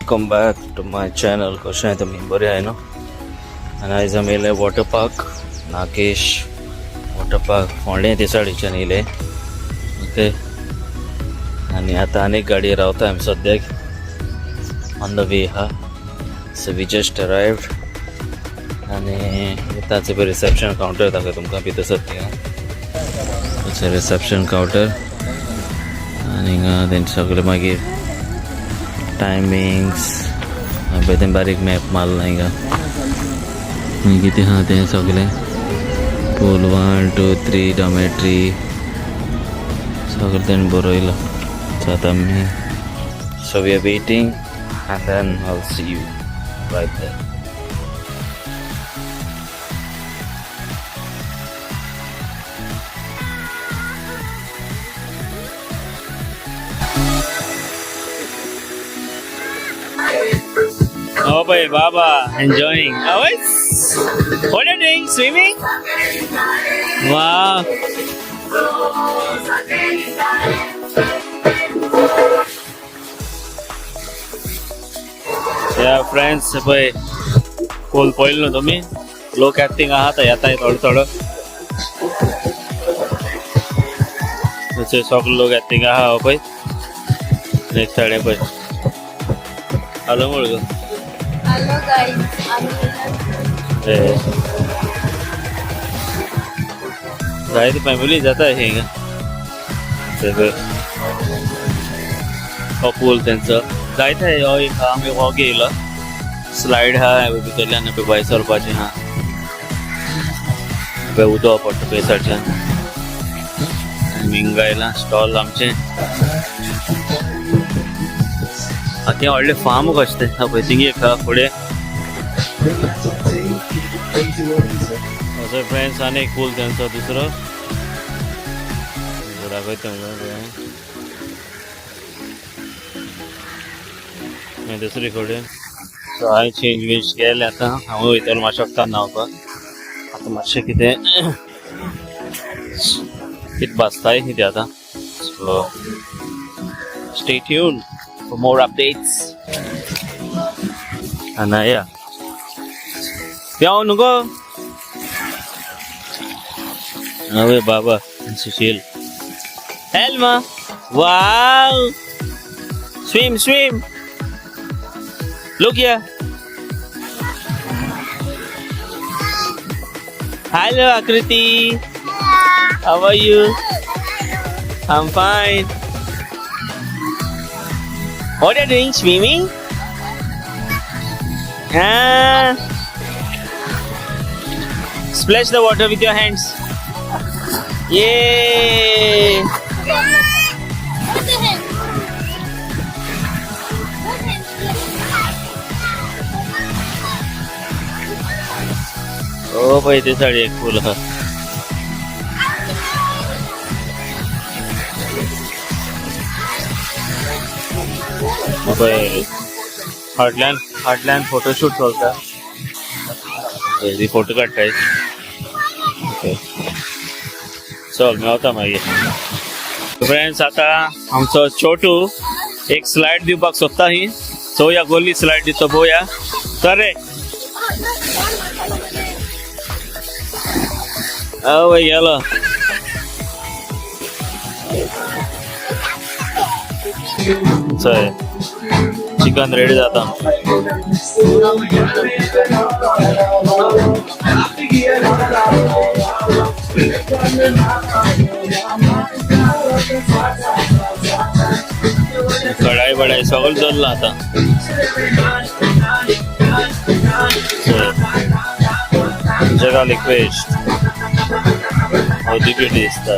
Welcome back to my channel. कशें तुमी बरें आहाय न्हू? आनी आयज आमी येयले water park, Nagesh water park, फोंडें ते सायडीच्यान येयले. ओके, आनी आतां आनीक गाडयेर रावता आमी सद्याक, ऑन the way आहा. सो we just arrived आनी ताचे पळय रिसेप्शन कावंटर दाखय तुमकां भितर सद्या. रिसेप्शन कावंटर आनी हिंगा तेंचे सगळे मागीर टायमिंग्स पळय, तें बारीक मॅप मारला हिंगा. मागीर कितें आहा तें सगळें, पूल 1 2 3, डॉमेट्री, सगळें तेणें बरयलां. सो आतां आमी, so we are waiting and then I'll see you right there. Oh boy, Baba, enjoying. Oh, what are you doing? Swimming? Wow. Yeah, friends, पळय पूल पळयलो न्हू तुमी? लोक येता थिंगा आहा, येताय थोडो थोडो. सगळे लोक येता थिंगा आहा. पळय, नेक्स्ट सायडीन पळय. हॅलो मुळगो. हॅलो गाईज, आम्ही ए जायते फॅमिली जाता हिंगा. सगळं हो पूल तेंचो जायते. हो एक आमी हो घेयलो, स्लायड हा भितरल्यान पळय भायर सरपाचें हा. पळय उदक पडटा पळय सायडच्यान. आमी हिंगा येयलां स्टॉल आमचें. तें व्हडलें फार्म कशें तें हा पळय, थिंगा एक हा फुडें. असो फ्रेंड्स, आनी एक पूल तेंचो दुसरो दाखयता तुमकां. मागीर दुसरी कडेन. सो हांवें चेंज वेंज केलें, आतां हांव वयतलो मातशें वखदान न्हांवपाक. आतां मातशें कितें कितें भाजताय कितें आतां. So stay tuned for more updates. Anaya पेंव न्हू. अवे बाबा, सुशील, Elma. Wow. Swim, swim. Look here. Hello, Akriti. How are you? I'm fine. What are you doing? Swimming? Ah. Splash the water with your hands. Yay! Put the hand. Put hand. ओ पळय, ते साडी एक पूल आहा. पळय, फाटल्यान फाटल्यान photoshoot चलता. Photo काडटाय. Okay, चल मेवता मागीर. फ्रेंड्स, आतां आमचो छोटू एक स्लायड दिवपाक सोदता. ही चोवया, गोली स्लायड दितो पळोवया. तर रे आवय गेलो. चल, चिकन रेडी जाता. कढाई बडाई सगळं जल्ला आता. चल, गार्लिक पेस्ट हळदी पिठी दिसता.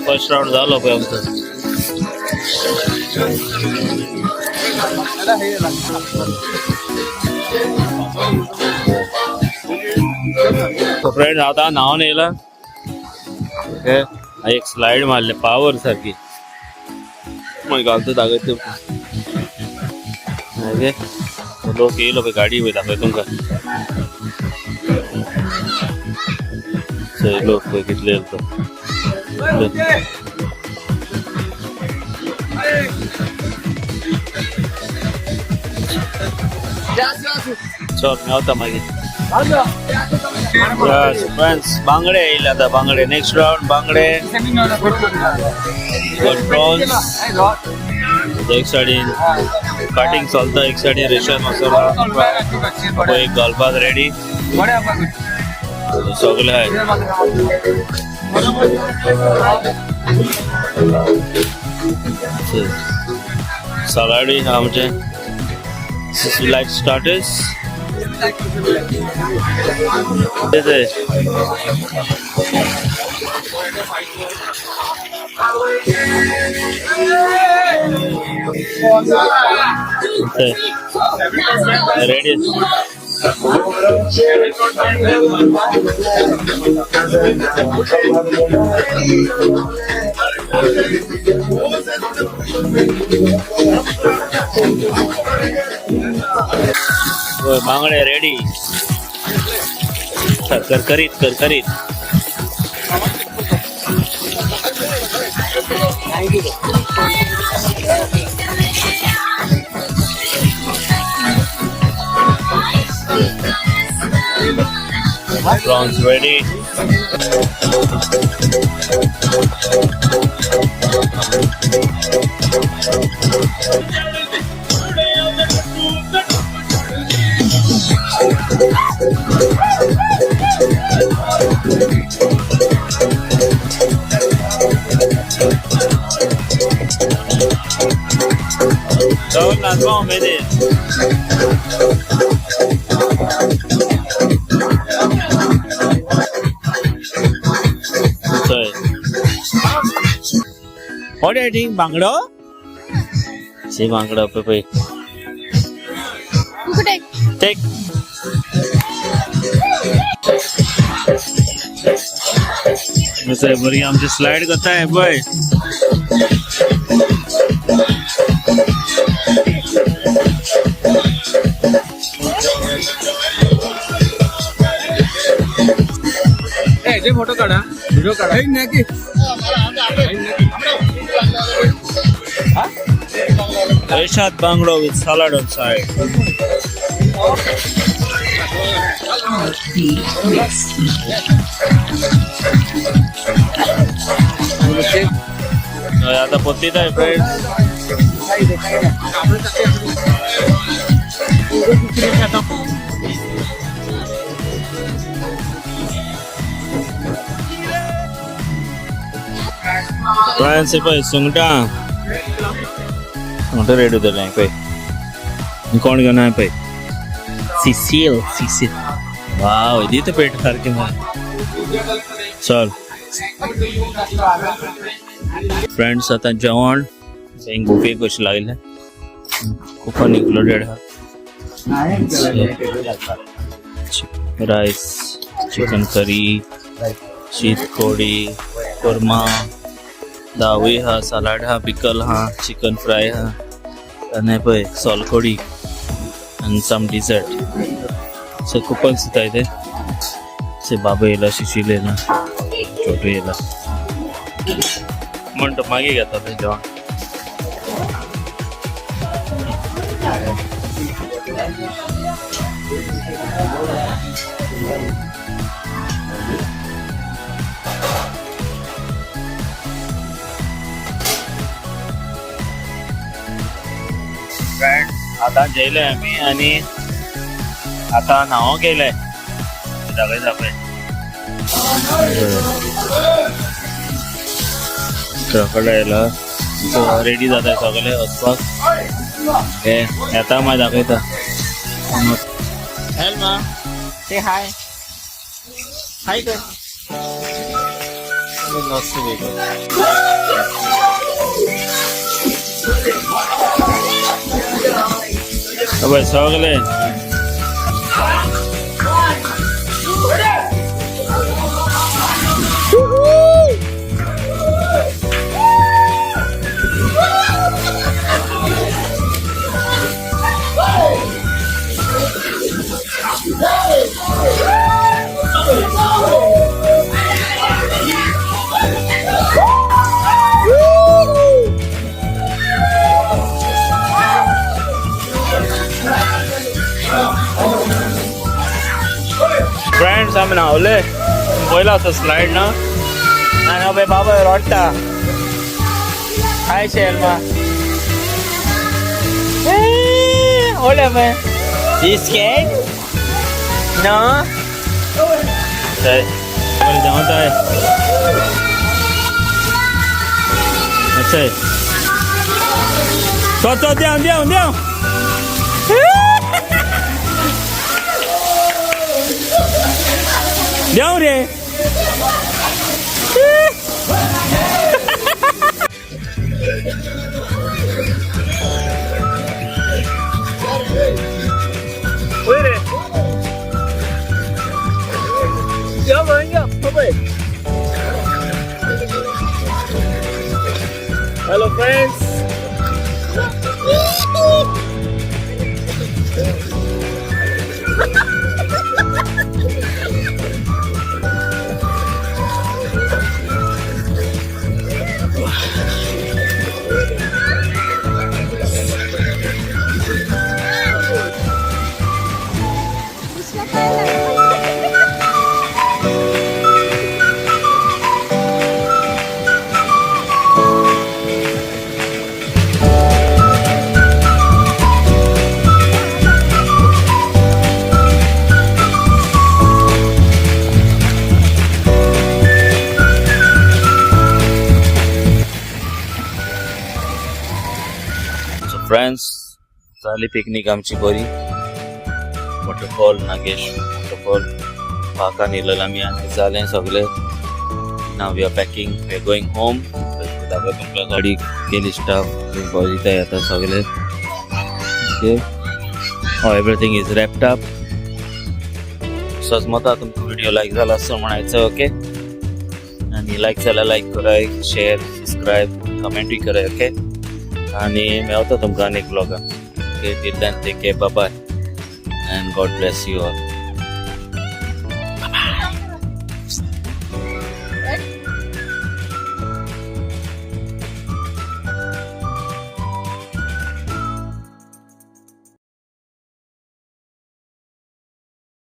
फर्स्ट राऊंड झालो पळय आमचो. फ्रेंड आता न्हांवन येयला. ओके, एक स्लायड मारले पावर सारखी. मागीर घालतो दाखयता तुमकां. ओके, लोक येयलो पळय, गाडी पळय दाखय तुमकां. थंय लोक पळय कितले येयले तो. चल मेवता मागीर. फ्रेंड्स, बांगडे येयले आता, बांगडे. नेक्स्ट राउंड बांगडे, प्रॉन्स. एक सायडीन कटिंग चलता, एक सायडीन रेशन मसाला पळय एक घालपाक रेडी सगळे आहे. सलाडूय आहा आमचे. लायक स्टार्टर्स. ते रेडी. बांगडे रेडी, करकरीत करकरीत. Prawns ready. चल नाचपा उमेदीन. चल. What are you eating? बांगडो? सी बांगडो पळय पळय. कुठे? टेक. भुरगीं आमची स्लायड करताय पळय. जे फोटो काढा, व्हिडिओ काढा. रेशाद बांगडो विथ सलाड ऑन साइड. आता पोतीत आहे फ्रेंड. फ्रेंड्स, हे पळय सुंगटां, सुंगटां रेडी जालें पळय. कोण घेवन आहे पळय, सिसील सिसील. वाव, दी तर पेट सारखी मग. चल फ्रेंड्स, आता जेवण एक बुफे कशी लागले, कुपन इन्क्लुडेड हा. राईस, चिकन करी, शीत कोडी, कोरमा, दावी हा, सलाड हा, पिकल हा, चिकन फ्राय हा, आणि पळय सोलकोडी आणि सम डिझर्ट. सो कुपन सुद्धा इथे. से बाबा येयला, शिशील येयला, छोटू येयला म्हणतो मागीर घेता ते जेवण. फ्रेंड, आता जेयले आमी आणि आता न्हावंक येयले. दाखयता पळय, क्रोकोडायला रेडी जाता सगळे वचपाक. हे येता, मागीर दाखयता. हॅलो मा, से हाय. हाय कर. नसते. पळय सगळे. फ्रेंड्स, आमी न्हावले, पयला आसा स्लायड ना. आनी पळय बाबा रडटा. हाय शेल्मा. Hola, man. You scared? No? धांवता आहे. अच्छा, चल चल, देंव देंव देंव. देंव रे. वयर रे. यो यो. पळय. Hello friends. दुसरं काय लागलं? सो फ्रेंड्स, झाली पिकनिक आमची बरी. वॉटरफॉल, नागेश वॉटरफॉल पार्कान येयलेलो आमी आनी जालें सगळें. Now we are packing, we are going home. तुमकां गाडी केली स्टाफ दिता आता सगळे. Okay, everything is wrapped up. सजमता तुमकां व्हिडिओ लायक जाला असं म्हणायचं. ओके, आणि लायक जाल्यार लायक कराय, शेअर, सबस्क्रायब, कमेंटूय कराय. ओके, आणि मेवता तुमकां आनी एक व्लॉगान. Okay, till then take care, bye and God bless you all.